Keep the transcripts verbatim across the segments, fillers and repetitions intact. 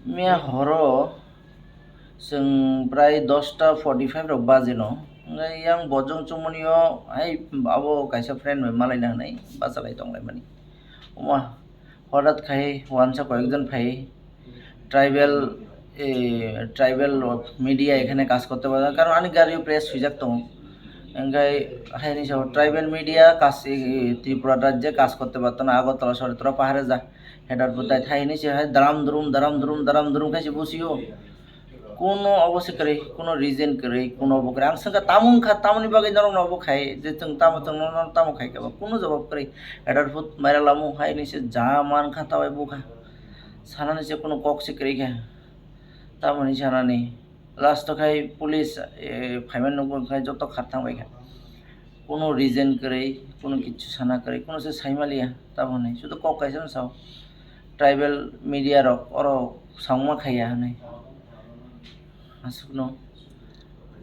Miya horo chwng prai dosta forty five rok baje no. Hwnkhe yang bojong chumani o hai abo kaisa friend bai malaina hinwi bachalai tonglaimani. Omo hotat khai wansa koyekjon phai tribal, eh, tribal media এখানে কাজ করতে পারে না, কারণ আমি গাড়ি প্রেস সুইজাক তো এঙ্গাই হাইনি সব ট্রাইবাল মিডিয়া কাজ, এই ত্রিপুরা রাজ্যে কাজ করতে পারতো না। আগরতলা শহরে তোরা পাহাড়ে যা, হেডার বুতাই থাইনি সে হয় দারাম দুরুম দারাম দুরুম দারাম দুরুম খাইছে বসিও। কোনো অবস্থা করে, কোনো রিজন করে, কোনো অবকরে আং সাথে তামুন খা, তামুনি বাকি নরম অব খাই যে তুমি তামো তুমি নরম তামো খাই কেবা কোনো জবাব করে। হেডার ফুত মাইরা লামু হাইনি সে যা মান খা তাওয়াই বুখা। Sanani se kuno kok se kwrwi kha, tamoni sanani. Last o khai police, eh, phaiman nukgo khai joto kharthang bai kha. Kuno reason kwrwi, kuno kichu sana kwrwi, kuno se saimaliya tamoni. Sudo kok kaisa no sao. Tribal media rok oro songma khaiya hinwi. Aswkno.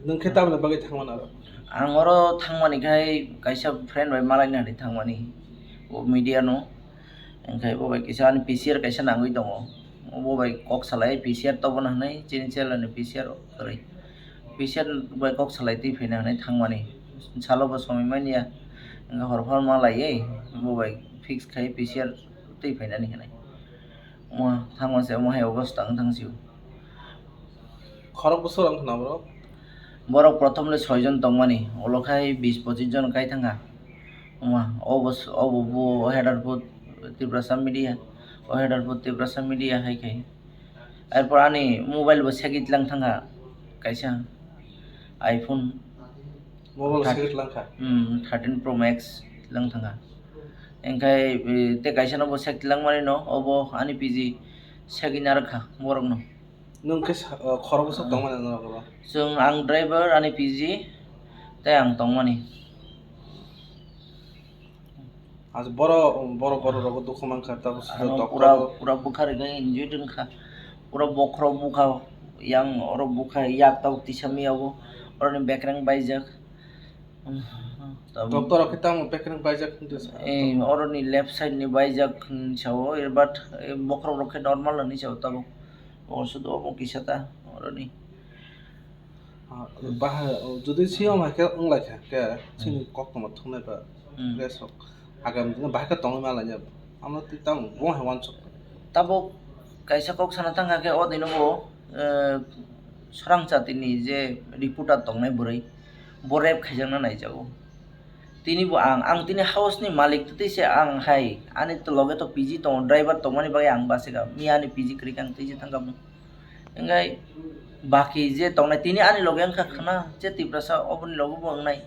Nwng khe tamoni bagwi thangmani aro? Ang oro thangmani khai kaisa friend bai malaina hinwi thangmani. O media no. Hwnkhe bo bai kisa ani P C R kaisa nangwi tongo. Bo bai kok salai P C R tobona hinwi chini chela ni P C R kwrwi. P C R bai kok salai twi phaina hinwi thangmani. Salo bo somoi manya. Hwnkhe hor hor malaiwi bo bai fix khai P C R twi phainani hinwi. Omo thangma se omo hai obosta wng thang sio. Khorok bwswk wng khna bro? Borok prothom le soi jon tongmani, ulo khai bis pochis jon kai thangkha. Omo, obo s-, obo bo header put Tiprasa media, o header put Tiprasa media hai khai. Erpor ani mobile bo segi tlang thangkha kaisa iPhone. Mobile thirteen, segi tlang kha? Hmm, thirteen Pro Max tlang thangkha. Engkhai, eh, te kaisa no bo sek tlang mani no, obo ani P G segi narwkha borok no. Nwng khe sa-, o, khorok bwswk tongmani norok oro? Chwng, ang driver, ani P G, tei ang tongmani. Acha boro, boro, borok rogo dukhu mankha, tabuk sijak ano doctor pura, rok. Pura bwkha rwgwi injured wngkha. Pura bokhorok bwkha, yang oro bwkha, yak tabuk tisa miya bo. Oroni bekreng baijak. Tabuk doctor rok khe tamo bekreng baijak hinwi sa. Eh, oroni left side ni baijak hinwi sao, eh, but, eh, bokhorok rok khe normal hinwi sao tabuk. O sudo omo kisa ta oroni. Ah, bahai, jodi siyom hai khe wng lai kha, khe chini koktwma thumnai ba, hmm, rest rok agam dino bahai khe tongwi ma lai ya, amo twi tamo bo hai uansuk. Tabuk kaisa kok sana thang kha khe, o dino bo, eh, Srang Chatini je reporter tongnai bwrwi, bo rape khaijakna naijago. Tini bo ang, ang tini house ni malik twi se ang hai, ani to loge to P G tongo, driver tongmani bagwi ang bachikha, miya ani P G kwrwi khe ang twi se thangkha. Hingkhai baki je tongnai tini ani loge wngkha khna, je Tiprasa oboni loge bo wngnai.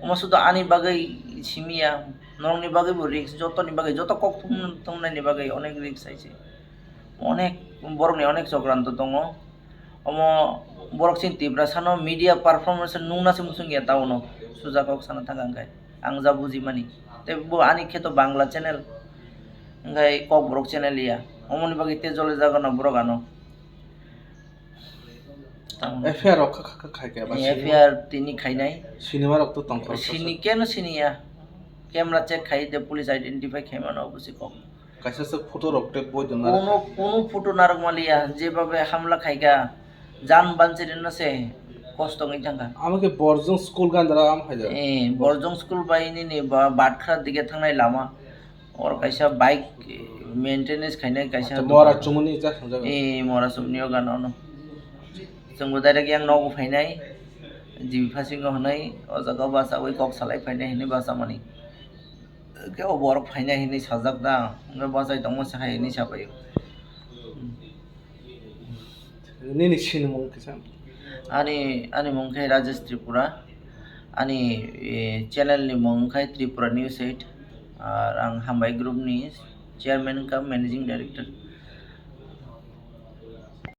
Omo sudo ani bagwi simi ya, norokni bagwi bo risk, jotoni bagwi, joto kok thum-, thumnaini bagwi onek risk hai se. Onek borokni onek chokranto tongo. Omo borok chini Tiprasano media performance nungna se muchung ya taono, suja kok sana thang ang khe. Ang ja bujimani. Tei bo ani khe to Bangla channel. Hingkhai Kokborok channel ya. Omoni bagwi tei jole jago no borok ano. Tamo. F I R rok kha, kha, kha, khai khe ba sini? F I R tini khainai. Sinima rok to tongthok. Sini keno sini ya. Camera check khai de police identify khai mano obo se kok. Kaisa se photo rok tei boi dona. Kono, kono photo narwk maliya, jebabe hamla khaikha, jan banchirino se kosto wngwi thangkha. Amo khe Borjong school gandara am khaijak. Eh, Borjong school bai nini ba, Batkha dige thangnai lama. Or kaisa bike maintenance khainai kaisa. Acha, mora chumuni ja sangjak. Eh, mora chumuni o gana ono. Chwngbo direct yang nogo phainai. Jibi phasingo hwnwi o jaga o bachawi kok salai phainai hwnwi bachamani. Khe o borok phainai hinwi sajak da, hwnkhe bachai tongma se hai hinwi sabai. Nini sinimung kisa? Ani, ani mung khe Rajesh Tripura. Ani, eh, channel ni mung khe Tripura News eight. Ar ang Hambai Group ni chairman cum managing director.